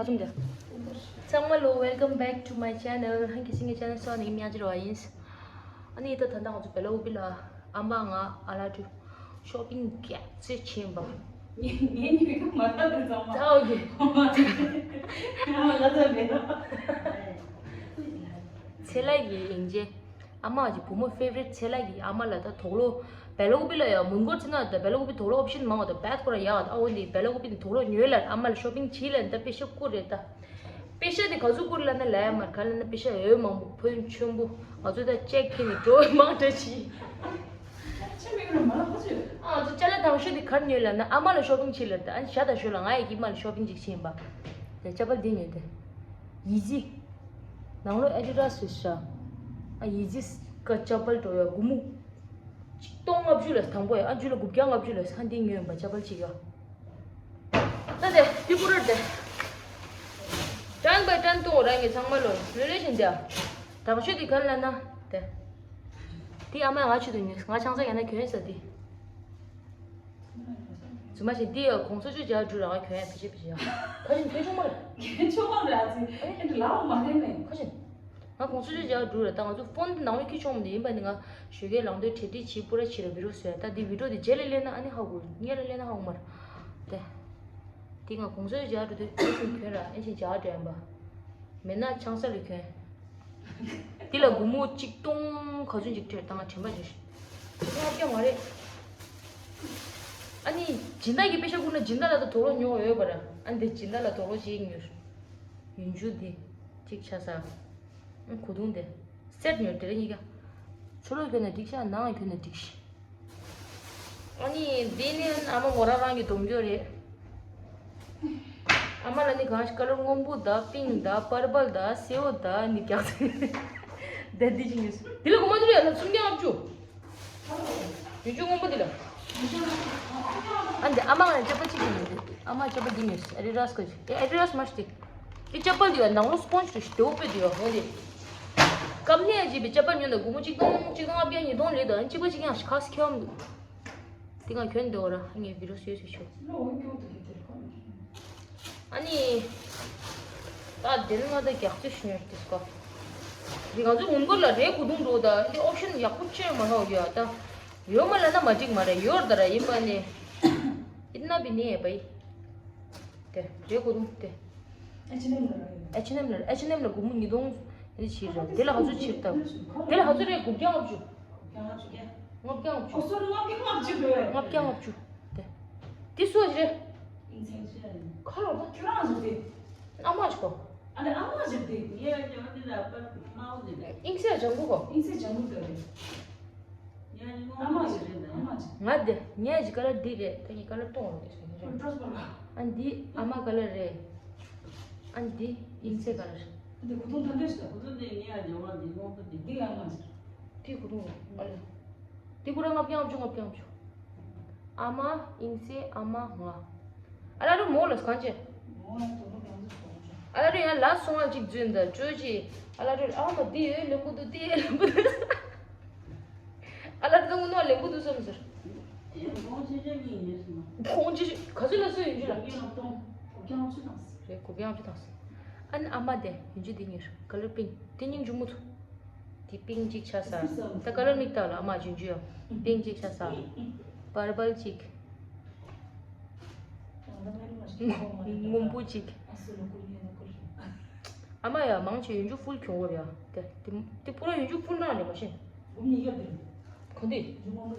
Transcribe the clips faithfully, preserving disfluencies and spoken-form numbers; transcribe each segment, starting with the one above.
ཨ་ཙུམ་དེ། ཚང་མ་ལོ། Welcome back to my channel. ཧན་གི་སིང་གི་ཆེ་ནལ་སོ་ནི་མྱང་ཅི་རོ་ཨིན། ཨ་ནི་ད་ད་ལྟ་ང་ཚོ་བེ་ལ་ཨུ་པི་ལ་ཨ་མ་ང་ཨ་ལ་ཏུ་ཤོ་པིང་རྒྱག་ཚེ་ཕྱིན་པ། ངའི་ངའི་ཉོས་ཀྱི་མ་རེད་དེ་ཚང་མ། ད་ཨོ་ཀེ། ང་ལ་ཚ་མེད། ཚེ་ལ་ཡི་ཡིན་རྗེ། ཨ་མ་གི་བུ་མོ་ཕེ་ཝ་རིཊ་ཚེ་ལ་གི་ཨ་མ་ལ་ད་དོག་ལོ། བེ་ལ་ཀུ་པི་ལ་ཡ་མུན་སྐོར་ཚེ་ན་ད་བེ་ལ་ཀུ་པི་དོག་ལོ་ཨོབ་ཤན་མང་བ་ད་བེད་ཁོ་ར་ཡ་ད་ཨོ་ནི་བེ་ལ་ཀུ་པི་ནི་དོག་ལོ་ཉོས་ལ་ཨ་མ་ལ་ཤོ་པིང་བྱིས་ལ་ད་པེ་ཤ་བསྐུར་རེད་ད། པེ་ཤ་དེ་ག་ཚོད་བསྐུར་ལ་ན་ལ་ཡ་མར་ག་ལ་ན་པེ་ཤ་འོས་མང་པོ་ཕོན་ཆེན་པོ་ང་ཚོ་ད་ཅེག་ཁེ་ནི་འགྲོ་མང་དྲ་ཆི། ཅེག་མེད་ར་མ་ལ་ཁོ་ཚོས། ཨ་ཚོ་ཅ་ལ་དང་ཤོ་དེ་གར་ཉོས་ལ་ན་ཨ་མ་ལ་ཤོ་པིང་བྱིས་ལ་ད་ཨ་ནི་ཞ་ད་ཤོ་ལ་ང་ཡི་གི་མ་ལ་ཤོ་པིང་ཅིག་བྱིན་པ། ད་ཅ་པལ་དེ་ཉོས་དེ། ཡི་ཛི། ནང་ལོ་ཨེ་ཌི་ཌ་སི་རེད་ཤག་ཨ་ཡི་ཛི་ཀ་ཅ་པལ་འགྲོ་ཡ་སྒོར་མོ། ཆིག་སྟོང་ལྔ་བཅུ་ལ་དང་པོ་ཡ་ཨ་འཇུ་ལ་དགུ་བརྒྱ་ལྔ་བཅུ་ལ་ཧ་འདི་ཉོས་པ་ཅ་པལ་ཅིག་ཡ། ད་དེ་དེ་པུ་ར་དེ། ཊན་བའི་ཊན་གཏོང་ར་ངས་ཚང་མ་ལོ་ལོ་ལེ་བཞིན་དེ། དང་ཤོས་དེ་ག་ལ་ན་དེ། དེ་ཨ་མ་ང་ཆུ་དུ་ཉོས་ང་ཆང་ས་ཡ་ན་གྱོན་ས་དེ། ཚུ་མ་ཞིག་འདི་ཡ་གོང་ས་མཆོག་མཇལ་འགྲོ་ར་ང་གྱོན་ཡ་ཕི་ཤེ་ཕི་ཤེ་ཡ། ཁ་ཞིག་གྱོན་ཆོག་མ་རེད། གྱོན་ཆོག་མ་རེད། ཨ་ཙི་ཨེ་འདྲ་ལའོ་མ་ལེན་ནས། ཁ་ཞིག་ང་གོང་ས་མཆོག་མཇལ་འགྲོ་ར་ད་ང་ཚོ་ཕོན་དེ་ནང་ལ་ཁྱི་ཆོག་མ་འདི་ཡིན་པ་ནི་ང་ཞོགས་ཀས་ལངས་དུས་གྲ་སྒྲིག་བྱེད་པུ་ར་བྱེད་ར་བི་རོ་བཟོས་ཡ། ད་འདི་བི་རོ་འདི་རྗེས་ལ་ལེན་ན་ཨ་ནི་ཧ་གོ་སྔོན་ལ་ལེན་ན་ཧ་གོ་མ་རེད་དེ། འདི་ང་གོང་ས་མཆོག་མཇལ་འགྲོ་དུས་ཁ་ཞིག་གྱོན་ར་ཨེ་ཞིག་མཇལ་འགྲོ་ཡིན་པ། མེད་ན་ཆང་ས་ལ་གྱོན། འདི་ལ་སྒོར་མོ་གཅིག་སྟོང་ག་ཚོད་ཅིག་སྤྲད་ད་ང་དྲན་པ་རེད། ལྔ་བརྒྱ་མ་རེད། ཨ་ནི་སྦྱིན་བདག་གིས་པེ་ཤ་བསྐུར་ན་སྦྱིན་བདག་ལ་ད་དོག་ལོ་ཉོ་འོས་པ་ར། ཨ་འདི་སྦྱིན་བདག་ལ་དོག་ལོ་གཅིག་ཉོས། ཡུན་ཇུ་འདི་གཅིག་ཆ་ས། ཨ་གོས་ཐུང་དེ་སེཊ་ཉོས་དེ་རེད་གཉིས་ཀ། ཕྱི་ལོགས་གྱོན་ན་འགྲིག་ཤག་ནང་གྱོན་ན་འགྲིག་ཤག་ཨ་ནི་འདི་ནི་ཨ་མ་ངོ་རང་རང་གི་སྡོམ་རྒྱུ་རེད། ཨ་མ་ལ་ནི་གང་ཞིག་ཀ་ལར་སྔོན་པོ་དང་པིང་དང་པར་པལ་དང་སེའུ་དང་ནི་རྒྱག་ཚེ། དེ་འདི་ཅི་ཉོས་སོང་། འདི་ལ་སྒོར་མོ་ཅི་རེད་ལ་སུམ་བརྒྱ་ལྔ་བཅུ། ཡུན་ཅུ་སྔོན་པོ་འདི་ལ། ཨ་འདི་ཨ་མ་ང་ལ་ཅ་པ་གཅིག་ཉོས་འདི། ཨ་མ་ཅ་པ་འདི་ཉོས་སོང་ཨེ་ཌི་ཌ་སི་གི་ཅིག་ཨེ་ཌི་ཌ་སི་མ་ཞིག་དེ། འདི་ཅ་པལ་འདི་ཡོད་ནང་ལོ་སྤོན་ཞིག་དེ་འོ་པེ་འདི་ཡོད་འོ་འདི། ཀམ་ནེ་ཡ་ཇི་བི་ཅ་པལ་ཉོས་ན་སྒོར་མོ་གཅིག་སྟོང་གཅིག་སྟོང་ལྔ་བརྒྱ་ཉིས་སྟོང་ལས་དང་གཅིག་པ་གཅིག་ཡང་ཁག་སི་ཁྱོམ་འདུག་དེ་གང་གྱོན་འདུག་ར་ངས་བི་རོ་སོས་སོས་ཆོག་ཨ་ནི། ད་དེ་ནི་ང་ད་རྒྱག་རྩོད་ཞུ་ཡོད་དེ་སྐོ། འདི་ང་ཚོ་མུན་སྐོར་ལ་རས་གོས་ཐུང་འགྲོ་ད་འདི་ཨོབ་ཤན་ཡག་པོ་ཅི་མ་ནོག་ཡོད་ད། ཡོད་མ་ལ་ན་མ་འགྲིག་མ་རེད་ཡོད་ད་ར་ཡིན་པ་ནི། ཨིན་ན་བི་ནི་ཡེ་པའི། དེ་རེད་གོ་རུང་དེ། ཨེཆ་ཨེན་ཨེམ་ལ་རེད། ཨེཆ་ཨེན་ཨེམ་ལ་ཨེཆ་ཨེན་ཨེམ་ལ་སྒོར་མོ་ཉིས་སྟོང་། དེ་ཕྱིར་ར་དེ་ལ་ག་ཚོད་ཕྱིར་ད། དེ་ལ་ག་ཚོད་རེད་དགུ་བརྒྱ་ལྔ་བཅུ། ལྔ་བརྒྱ་ལྔ་བཅུ། ལྔ་བརྒྱ་ལྔ་བཅུ། ལྔ་བརྒྱ་ལྔ་བཅུ། དེ། དེ་སུ་ཞིག་རེད། ཁ་ལོ་ད་ཁྱོད་རང་ཞིག་དེ། ཨ་མ་ཞིག་གོ། ཨ་ལེ་ཨ་མ་ཞིག་དེ། ཨིན་སེ་ལ་ཇང་གུ་གོ། ཨིན་སེ་ཇང་གུ་དེ་རེད། ཨ་མ་ཞིག་ཨ་མ་ཞིག་ང་དེ་ངས་ཀྱི་ཀ་ལར་འདི་རེད་ད་ངས་ཀ་ལར་སྟོང་རེད་ཟེར་གྱི་རེད། ཨ་འདི་ཨ་མ་ཀ་ལར་རེད། ཨ་འདི་ཨིན་སེ་ཀ་ལར། འདི་གོས་ཐུང་ཐམས་ཅད་ཞིག་ད། གོས་ཐུང་འདི་ངས་ཡང་འཇོག་པ་འདི་སྔོན་པོ་འདི། འདི་ཨ་མ་ཞིག་འདི་གོས་ཐུང་རེད་ཨ་ལ། འདི་ཁོ་རང་ལྔ་བརྒྱ་ལྔ་བཅུ་ལྔ་བརྒྱ་ལྔ་བཅུ། ཨ་མ་ཨིན་སེ་ཨ་མ་ང་། ཨ་ལ་རུ་མོ་ལ་གང་བྱེད། ཨ་ལ་རུ་ཡང་ལ་སོང་བ་གཅིག་འཛུལ་འདི་སྤྲོད་ཅི། ཨ་ལ་རུ་ཨ་མ་འདི་ཡོད་ལེན་པོ་འདུག་འདི་ཡོད་ལེན་པོ་འདུག་ཨ་ལ་རུ་ནོ་ལེན་པོ་འདུག་བསམ་ཟེར། ཁོང་ཅི་ག་ཚོད་ལ་སོ་ཡོད་རྒྱུ་ལ། རེད་གོ་གྱང་ཅི་དང་སོ། ཨ་ནི་ཨ་མ་དེ་ཡོད་རྒྱུ་དེ་ཉེར་ཀ་ལར་པིང་དེ་སྙིང་རྗེ་མོ་ཚོ། དེ་པིང་གཅིག་ཆ་ས། ད་ཀ་ལར་མིག་ལྟ་ལ་ཨ་མ་འཇུ་འཇུ་ཡོད། པིང་གཅིག་ཆ་ས། པར་པལ་གཅིག་སྔོན་པོ་གཅིག་ཨ་མ་ཡ་མང་ཆེ་ཡུན་ཇུ་ཕུལ་གྱོང་བོར་ཡ། དེ་དེ་དེ་པུ་ར་ཡུན་ཇུ་ཕུལ་ནང་ནས་མ་ཤེས། གོ་འདི།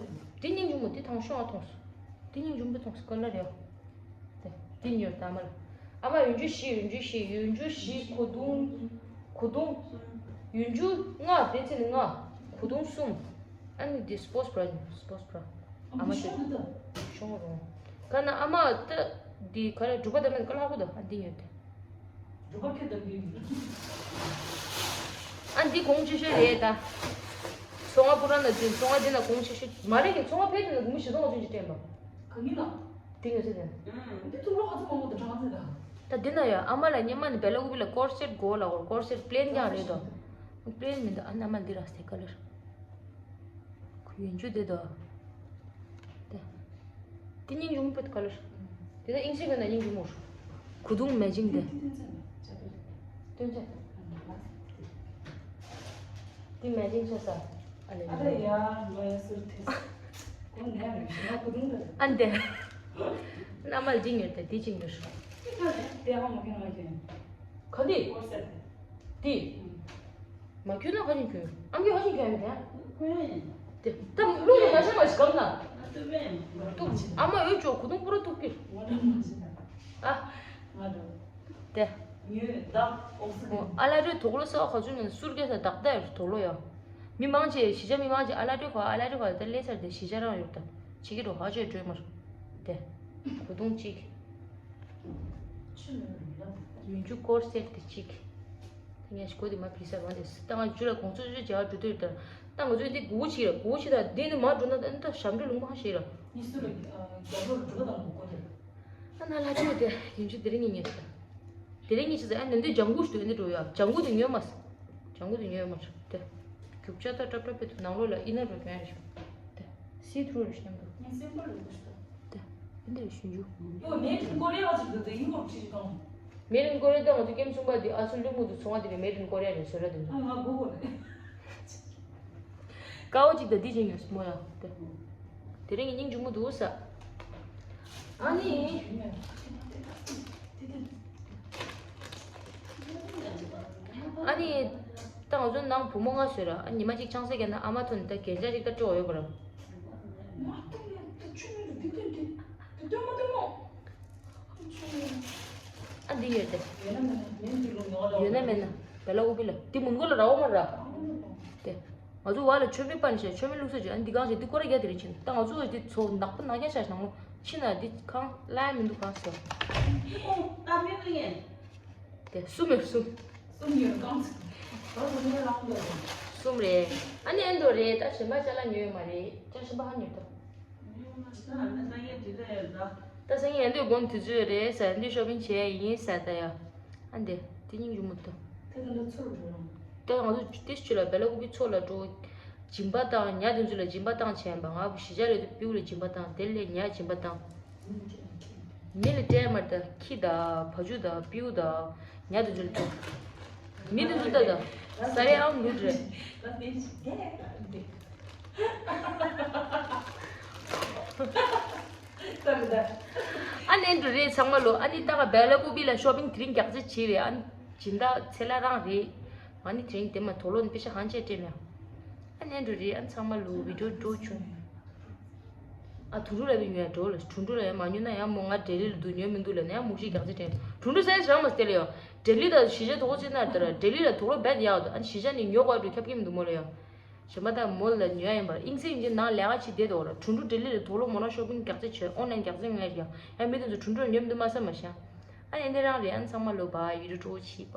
དེ་སྙིང་རྗེ་མོ་དེ་ཐང་ཤོང་ཨ་ཐོངས། དེ་སྙིང་རྗེ་མོ་དེ་ཐོངས་ཀ་ལར་ཡ། དེ་དེ་ཉོས་ད་མ་ལ། ཨ་མ་ཡུན་ཇུ་བཞི་ཡུན་ཇུ་བཞི་ཡུན་ཇུ་བཞི་གོས་ཐུང་། གོས་ཐུང་། ཡུན་ཇུ་ལྔ་དེ་ཚེ་ནི་ལྔ། གོས་ཐུང་གསུམ། ཨ་ནི་འདི་སྤོར་སི་བྷ་ར་ཉོས་སྤོར་སི་བྷ་ར། ཨ་མ་དེ་ཤོང་རུང་། ཁ་ན་ཨ་མ་ད་འདི་ག་རེ་སྒྲུབ་པ་ད་མེད་ཀ་ལྷག་པོ་ད་ཨ་འདི་ཉོས་ཏེ། སྒྲུབ་པ་ཁྱོད་ད་འདི། ཨ་འདི་གོང་ཆེ་ཤོས་རེད་ད། ཚོང་བ་པུ་ར་ན་འཛུལ་ཚོང་བ་འདི་ན་གོང་ཆེ་ཤོས་མ་རེད་གི། ཚོང་བ་ཕེབས་དེ་ན་སྒོར་མོ་བཞི་སྟོང་ལྔ་བཅུ་ཅིག་སྤྲད་པ། གང་ཡིན་ན། དེ་ཡོད་ཚད་དེ། འདི་ཐུག་ལོ་ཧ་ཚོ་མང་པོ་དང་གྲངས་ཚད་དང་། ད་འདི་ན་ཡ་ཨ་མ་ལ་སྙེ་མ་ནི་བེ་ལ་ཀུ་པི་ལ་ཀོར་སེ་ཊི་གོ་ལ་གོར་ཀོར་སེ་ཊི་པི་ལེན་ཀྱང་རེད་དོ། པི་ལེན་མི་འདུག་ཨ་ནི་ཨ་མ་འདི་ར་སེ་ཀ་ལར། ཁུ་ཡོན་ཆུ་དེ་དོ། དེ། དེ་སྙིང་རྗེ་མོ་པེ་ཀ་ལར། དེ་ད་ཨིན་སི་གི་ན་སྙིང་རྗེ་མོ་རུ། གོས་ཐུང་མེ་ཅིང་དེ། སྟོན་ཆ། འདི་མེ་ཅིང་ཆ་ས། ཨ་ལེ། ཨ་ལེ་ཡ། ལོ་ཡ་ཟུར་ཐེ། གོ་ནས་རེ་ཞིག་ན་གོས་ཐུང་དེ། ཨ་འདི། མནའ་མ་ལ་འདི་ཉོས་ཏེ་འདི་གཅིག་ཉོས་སོང་། ཅི་ཁ་ལེ་དེ་ཧ་མ་གི་ང་གི། ག་འདི། ཀོར་སེ་ཊི། འདི། མ་གྱོན་ན་ཧ་ཅང་གྱོན། ཨ་མ་གྱོན་ཧ་ཅང་གྱོན་མི་དེ། ཁོ་ཡང་ཡིན། དེ་ད་ལུག་ལ་མ་ཤ་མ་ཞིག་གམ་ན། ང་ཏུ་བེ། ཏུ་ཨ་མ་འོས་ཅོ་གོས་ཐུང་པུ་ར་ཏུག་གི། ང་ཏུ་མ་ཤི་ན། ཨ། ང་ཏུ། དེ། ཉོས་ད་ཨོག་སི་ཨོ་ཨ་ལ་རེ་དོག་ལོ་ས་ག་ཚོད་ནས་སུར་གེ་ས་དག་ད་ཡོད་དོག་ལོ་ཡ། མི་མང་ཆེ་གཞིས་ཆགས་མི་མང་ཆེ་ཨ་ལ་རེ་ག་ཨ་ལ་རེ་ག་ད་ལེ་སར་དེ་གཞིས་ཆགས་རང་ཡོད་ད། ཆི་གི་རོ་ཧ་ཅོ་ཡ་སྒྲོལ་མར། དེ། གོས་ཐུང་གཅིག་ཡུན་ཅུ་ཀོར་སེ་ཊི་དེ་གཅིག་དེ་ངས་ཤི་གོ་དེ་མ་ཕི་སར་བ་དེ་ད་ང་ཚོ་ལ་གོང་ཚོ་ཅོ་ཅོ་བྱ་བ་འགྲོ་དུས་ད་ད་ང་ཚོ་འདི་སྒུག་ཅིག་ར་སྒུག་ཅིག་ད་འདི་ནི་མ་འགྲོ་ན་ད་ད་ཞབས་འདྲེ་ལུང་མ་ཤེས་ར། ཉི་སུ་ལ་རྒྱབ་ལོག་འགྲོ་དང་གོ་དེ། ཨ་ན་ལ་ཅོ་དེ་ཡུན་ཅུ་དེ་རིང་ངས་ཉེ་ཆ་དེ་རིང་ཉེ་ཆ་ཟེར་ཨ་ནི་འདི་ལྗང་གུ་ཞིག་འདི་འགྲོ་ཡ་ལྗང་གུ་དེ་ཉོས་མ་སོང་། ལྗང་གུ་དེ་ཉོས་མ་སོང་དེ། རྒྱུག་ཆ་ད་ཀྲབ་ཀྲབ་པའི་དུ་ནང་ལོགས་ལ་ཨི་ན་རུ་གྱོན་རེ་ཤོག་དེ། སི་ཐུ་རུ་རེ་ཤོག་མཉམ་དུ། ངས་སེམས་པ་རུ་གུ་ཤོག་དེ། འདི་འདྲ་ཞུ་རྒྱུ། ཡོ་མེ་ཏིན་ཀོ་རི་ཡ་བ་ཅིག་འདུག་དེ་ཡིན་གོ་ཁྲི་ཅིག་གང་། མེ་ཏིན་ཀོ་རི་ཡ་ད་ང་ཚོ་ཀེམ་གསུམ་པ་དེ་ཨ་སུ་ལུ་མུ་དུ་ཚོང་བ་དེ་ནས་མེ་ཏིན་ཀོ་རི་ཡ་རེད་ཟེར་ར་དེ་ཚོ། ཨ་ང་གོ་གོ་རེད། དཀར་བོ་གཅིག་དང་འདི་གཅིག་ཉོས་སོང་མོ་ཡ། དེ་རིང་གི་སྙིང་རྗེ་མོ་འདུག་ས། ཨ་ནི། ཨ་ནི། ད་ང་ཚོ་ནང་བུ་མོ་ལྔ་བཟོས་ར་ཨ་ཉི་མ་གཅིག་ཆང་ས་བརྒྱབ་ན་ཨ་མ་ཐོན་ད་རྒྱན་ཆ་གཅིག་ད་སྤྲོ་བ་ཡོད་པ་ར། ཨ་འདི་ཡོད་དེ། ཡོད་ན་མེད་ན་བེ་ལ་ཨུ་པི་ལ་དེ་མུན་གོ་ལ་ར་འོ་མ་ར། དེ། ང་ཚོ་བ་ལ་མཆོད་མེ་སྤར་ནས་བཞག་མཆོད་མེ་བླུགས་ས་བྱས་ཨ་འདི་གང་བྱས་འདི་སྐོར་ར་རྒྱ་དེ་རིང་ཕྱིན་ད་ང་ཚོ་འདི་ཚོ་ནག་པོ་ནག་རྒྱ་བཞག་ནང་ལོ་ཕྱིན་ན་འདི་གང་ལ་མི་འདུག་གང་ཟེར། ཨོ་ད་མི་ལ་ཡིན། དེ་གསུམ་ཡོད་གསུམ། གསུམ་ཡོད་གང་ཟེར། ད་གསུམ་ཡོད་ལང་འདོད་རེད། གསུམ་རེད། ཨ་ནི་ཨེ་འདོད་རེད་ད་གཞན་པ་ཅ་ལག་ཉོས་ཡོད་མ་རེད་ཅ་གཞན་པ་ཧ་ཉོས་ད། ད་སང་ཉིན་འདི་དགོང་དུས་ཚོད་རེད་ཟེར་འདི་ཤོ་པིང་བྱས་ཡིན་ཟེར་ད་ཡ། ཨ་འདི་དེ་སྙིང་རྗེ་མོ་འདུག་ད་ང་ཚོ་དེ་ཕྱི་ལ་བེ་ལ་ཀུ་པི་མཚོ་ལ་འགྲོ། སྦྱིན་པ་བཏང་ཉ་དེ་ཚོ་ལ་སྦྱིན་པ་བཏང་བྱས་པ་ང་བུ་གཞིས་ཆགས་ལ་དུ་པིའུ་ལ་སྦྱིན་པ་བཏང་དེ་ལས་ཉ་སྦྱིན་པ་བཏང་། མི་ལ་སྤྲད་མར་ད་ཁྱི་དང་བ་ཕྱུགས་དང་པིའུ་དང་ཉ་དེ་ཚོ་ལ་སྤྲད། མི་དེ་ཚོ་ད་ད་ས་རེ་ཨང་ལུད་རེད། ཨ་ནེ་འགྲོ་རེད་ཚང་མ་ལོ། ཨ་ནི་ད་ག་བེ་ལ་ཀུ་པི་ལ་ཤོ་པིང་དེ་རིང་རྒྱག་རྩེ་བྱས་རེད། ཨ་ནི་སྦྱིན་བདག་ཚེ་ལ་རང་རེད། ཨ་ནི་དེ་རིང་དེ་མ་དོ་ལོ་ནི་པེ་ཤ་གང་བྱས་སྤྲད་མེད། ཨ་ནེ་འགྲོ་རེད། ཨ་ཚང་མ་ལོ་བི་ཌིའོ་འགྲོ་བྱུང་། ཨ་དུང་དུ་ལ་བི་ཉོས་འགྲོ་ལ་དུང་དུ་ལ་ཡང་མ་ཉོས་ན་ཡང་མོ་ང་ལྡི་ལི་ལ་འདུག་ཉོས་མི་འདུག་ལ་ན་ཡང་མུག་ཤི་རྒྱག་རྩེ་སྤྲད་དུང་དུ་སའི་རང་མ་སྟེ་ལ་ཡོ། ལྡི་ལི་ད་གཞིས་ཆགས་དོ་ཅི་ན་ལྡི་ལི་ལ་དོ་ལོ་བེད་ཡག་ད་ཨ་ནི་གཞིས་ཆགས་ནི་ཉོ་དགོས་འགྲོ་ཁྱབ་ཀྱི་མི་འདུག་མོ་ལ་ཡོ། གཞན་པ་དག་མོ་ལ་ཉོ་ཡ་ཡིན་པར་དབྱིངས་སེ་ཡིན་གྱི་ནང་ལས་ཀ་བྱེད་བསྡད་འདུག་ར། དུང་དུ་ལྡི་ལི་ལ་དོ་ལོ་མོ་རང་ཤོ་པིང་རྒྱག་རྩེ་བྱས་ཨོན་ལན་རྒྱག་རྩེ་ངས་རྒྱག་ཡང་མི་དེ་ཚོ་དུང་དུ་ལ་ཉོ་མི་འདུག་མ་བསམ་མ་ཤང་། ཨ་ནི་འདི་རང་རེད། ཨ་ནི་ཚང་མ་ལོ་བ་ཡི་རུ་ཀྲོ་ཆི་བ།